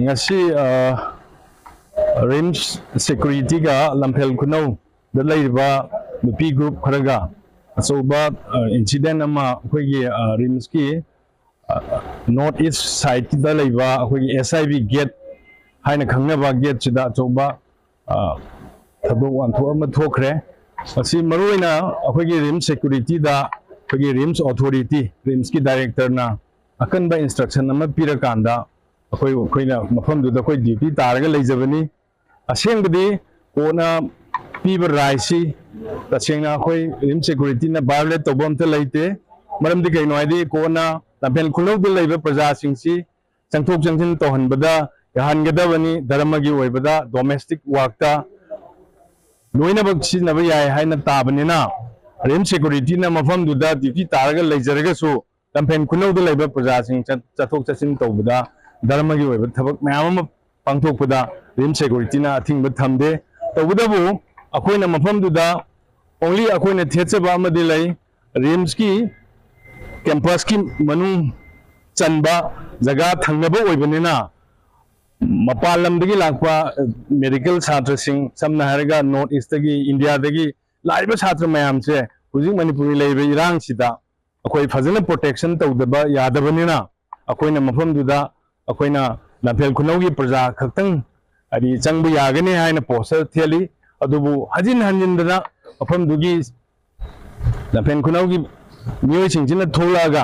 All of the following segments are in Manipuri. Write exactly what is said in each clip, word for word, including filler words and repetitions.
ꯉꯁꯤ ꯔꯤꯝꯁ ꯁꯦꯀ꯭ꯌꯨꯔꯤꯇꯤꯒ ꯂꯝꯐꯦꯜ ꯈꯨꯅꯧꯗ ꯂꯩꯔꯤꯕ ꯅꯨꯄꯤ ꯒ꯭ꯔꯨꯞ ꯈꯔꯒ ꯑꯆꯧꯕ ꯏꯟꯁꯤꯗꯦꯟ ꯑꯃ ꯑꯩꯈꯣꯏꯒꯤ ꯔꯤꯝꯁꯀꯤ ꯅꯣꯔꯠ ꯏꯁ ꯁꯥꯏꯠꯇ ꯂꯩꯕ ꯑꯩꯈꯣꯏꯒꯤ ꯑꯦꯁ ꯑꯥꯏ ꯕꯤ ꯒꯦꯠ ꯍꯥꯏꯅ ꯈꯪꯅꯕ ꯒꯦꯠꯁꯤꯗ ꯑꯆꯧꯕ ꯊꯧꯗꯣꯛ ꯋꯥꯊꯣꯛ ꯑꯃ ꯊꯣꯛꯈ꯭ꯔꯦ꯫ ꯃꯁꯤ ꯃꯔꯨꯑꯣꯏꯅ ꯑꯩꯈꯣꯏꯒꯤ ꯔꯤꯝꯁ ꯁꯦꯀ꯭ꯌꯨꯔꯤꯇꯤꯗ ꯑꯩꯈꯣꯏꯒꯤ ꯔꯤꯝꯁ ꯑꯣꯊꯣꯔꯤꯇꯤ, ꯔꯤꯝꯁꯀꯤ ꯗꯥꯏꯔꯦꯛꯇꯔꯅ ꯑꯀꯟꯕ ꯏꯟꯁꯇ꯭ꯔꯛꯁꯟ ꯑꯃ ꯄꯤꯔꯀꯥꯟꯗ ꯑꯩꯈꯣꯏ ꯑꯩꯈꯣꯏꯅ ꯃꯐꯝꯗꯨꯗ ꯑꯩꯈꯣꯏ ꯗ꯭ꯌꯨꯇꯤ ꯇꯥꯔꯒ ꯂꯩꯖꯕꯅꯤ꯫ ꯑꯁꯦꯡꯕꯗꯤ ꯀꯣꯔꯠꯅ ꯄꯤꯕ ꯔꯥꯏꯠꯁꯤ ꯇꯁꯦꯡꯅ ꯑꯩꯈꯣꯏ ꯔꯤꯝꯁ ꯁꯦꯀ꯭ꯌꯨꯔꯤꯇꯤꯅ ꯚꯥꯏꯑꯣꯂꯦꯠ ꯇꯧꯕ ꯑꯝꯇ ꯂꯩꯇꯦ꯫ ꯃꯔꯝꯗꯤ ꯀꯩꯅꯣ ꯍꯥꯏꯗꯤ ꯀꯣꯔꯠꯅ ꯂꯝꯐꯦꯜ ꯈꯨꯅꯧꯗ ꯂꯩꯕ ꯄ꯭ꯔꯖꯥꯁꯤꯡꯁꯤ ꯆꯪꯊꯣꯛ ꯆꯪꯁꯤꯟ ꯇꯧꯍꯟꯕꯗ ꯌꯥꯍꯟꯒꯗꯕꯅꯤ꯫ ꯙꯔꯃꯒꯤ ꯑꯣꯏꯕꯗ, ꯗꯣꯃꯦꯁꯇꯤꯛ ꯋꯥꯔꯛꯇ ꯂꯣꯏꯅꯃꯛ ꯁꯤꯖꯤꯟꯅꯕ ꯌꯥꯏ ꯍꯥꯏꯅ ꯇꯥꯕꯅꯤꯅ ꯔꯤꯝꯁ ꯁꯦꯀ꯭ꯌꯨꯔꯤꯇꯤꯅ ꯃꯐꯝꯗꯨꯗ ꯗ꯭ꯌꯨꯇꯤ ꯇꯥꯔꯒ ꯂꯩꯖꯔꯒꯁꯨ ꯂꯝꯐꯦꯜ ꯈꯨꯅꯧꯗ ꯂꯩꯕ ꯄ꯭ꯔꯖꯥꯁꯤꯡ ꯆꯠ- ꯆꯠꯊꯣꯛ ꯆꯠꯁꯤꯟ ꯇꯧꯕꯗ ꯙꯔꯃꯒꯤ ꯑꯣꯏꯕ ꯊꯕꯛ ꯃꯌꯥꯝ ꯑꯃ ꯄꯥꯡꯊꯣꯛꯄꯗ ꯔꯤꯝꯁ ꯁꯦꯀ꯭ꯌꯨꯔꯤꯇꯤꯅ ꯑꯊꯤꯡꯕ ꯊꯝꯗꯦ꯫ ꯇꯧꯕꯇꯕꯨ ꯑꯩꯈꯣꯏꯅ ꯃꯐꯝꯗꯨꯗ only ꯑꯩꯈꯣꯏꯅ ꯊꯦꯠꯆꯕ ꯑꯃꯗꯤ ꯂꯩ, ꯔꯤꯝꯁꯀꯤ ꯀꯦꯝꯄꯁꯀꯤ ꯃꯅꯨꯡ ꯆꯟꯕ ꯖꯒꯥ ꯊꯪꯅꯕ ꯑꯣꯏꯕꯅꯤꯅ ꯃꯄꯥꯟ ꯂꯝꯗꯒꯤ ꯂꯥꯛꯄ ꯃꯦꯗꯤꯀꯦꯜ ꯁꯥꯇ꯭ꯔꯁꯤꯡ, ꯁꯝꯅ ꯍꯥꯏꯔꯒ ꯅꯣꯔꯠ ꯏꯁꯇꯒꯤ, ꯏꯟꯗꯤꯌꯥꯗꯒꯤ ꯂꯥꯛꯏꯕ ꯁꯥꯇ꯭ꯔ ꯃꯌꯥꯝꯁꯦ ꯍꯧꯖꯤꯛ ꯃꯅꯤꯄꯨꯔꯒꯤ ꯂꯩꯔꯤꯕ ꯏꯔꯥꯡꯁꯤꯗ ꯑꯩꯈꯣꯏ ꯐꯖꯅ ꯄ꯭ꯔꯣꯇꯦꯛꯁꯟ ꯇꯧꯗꯕ ꯌꯥꯗꯕꯅꯤꯅ ꯑꯩꯈꯣꯏꯅ ꯃꯐꯝꯗꯨꯗ ꯑꯩꯈꯣꯏꯅ ꯂꯝꯐꯦꯜ ꯈꯨꯅꯧꯒꯤ ꯄ꯭ꯔꯖꯥ ꯈꯛꯇꯪ ꯍꯥꯏꯗꯤ ꯆꯪꯕ ꯌꯥꯒꯅꯤ ꯍꯥꯏꯅ ꯄꯣꯁꯇꯔ ꯊꯦꯠꯂꯤ꯫ ꯑꯗꯨꯕꯨ ꯍꯟꯖꯤꯟ ꯍꯟꯖꯤꯟꯗꯅ ꯃꯐꯝꯗꯨꯒꯤ ꯂꯝꯐꯦꯜ ꯈꯨꯅꯧꯒꯤ ꯃꯤꯑꯣꯏꯁꯤꯡꯁꯤꯅ ꯊꯣꯛꯂꯛꯑꯒ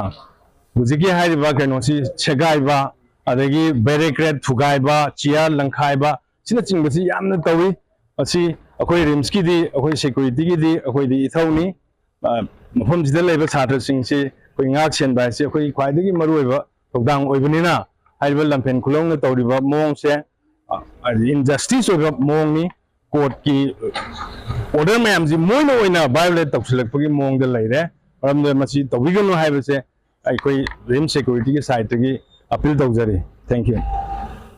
ꯍꯧꯖꯤꯛꯀꯤ ꯍꯥꯏꯔꯤꯕ ꯀꯩꯅꯣꯁꯤ ꯁꯦꯒꯥꯏꯕ, ꯑꯗꯒꯤ ꯕꯦꯔꯤꯀꯦꯗ ꯊꯨꯒꯥꯏꯕ, ꯆꯤꯌꯥꯔ ꯂꯪꯈꯥꯏꯕ, ꯁꯤꯅꯆꯤꯡꯕꯁꯤ ꯌꯥꯝꯅ ꯇꯧꯏ꯫ ꯃꯁꯤ ꯑꯩꯈꯣꯏ ꯔꯤꯝꯁꯀꯤꯗꯤ, ꯑꯩꯈꯣꯏ ꯁꯦꯀ꯭ꯌꯨꯔꯤꯇꯤꯒꯤꯗꯤ ꯑꯩꯈꯣꯏꯗꯤ ꯏꯊꯧꯅꯤ꯫ ꯑ, ꯃꯐꯝꯁꯤꯗ ꯂꯩꯕ ꯁꯥꯇ꯭ꯔꯁꯤꯡꯁꯤ ꯑꯩꯈꯣꯏ ꯉꯥꯛ ꯁꯦꯟꯕ ꯍꯥꯏꯁꯤ ꯑꯩꯈꯣꯏꯒꯤ ꯈ꯭ꯋꯥꯏꯗꯒꯤ ꯃꯔꯨꯑꯣꯏꯕ ꯊꯧꯗꯥꯡ ꯑꯣꯏꯕꯅꯤꯅ ꯍꯥꯏꯔꯤꯕ ꯂꯝꯐꯦꯜ ꯈꯨꯅꯧꯅ ꯇꯧꯔꯤꯕ ꯃꯑꯣꯡꯁꯦ, ꯑ, ꯏꯟꯖꯁꯇꯤꯁ ꯑꯣꯏꯕ ꯃꯑꯣꯡꯅꯤ꯫ ꯀꯣꯔꯠꯀꯤ ꯑꯣꯔꯗꯔ ꯃꯌꯥꯝꯁꯤ ꯃꯣꯏꯅ ꯑꯣꯏꯅ ꯚꯥꯏꯑꯣꯂꯦꯠ ꯇꯧꯁꯤꯜꯂꯛꯄꯒꯤ ꯃꯑꯣꯡꯗ ꯂꯩꯔꯦ꯫ ꯃꯔꯝꯗꯤ ꯃꯁꯤ ꯇꯧꯕꯤꯒꯅꯨ ꯍꯥꯏꯕꯁꯦ ꯑꯩꯈꯣꯏ ꯔꯤꯝꯁ ꯁꯦꯀ꯭ꯌꯨꯔꯤꯇꯤꯒꯤ ꯁꯥꯏꯠꯇꯒꯤ ꯑꯄꯤꯜ ꯇꯧꯖꯔꯤ꯫ Thank you꯫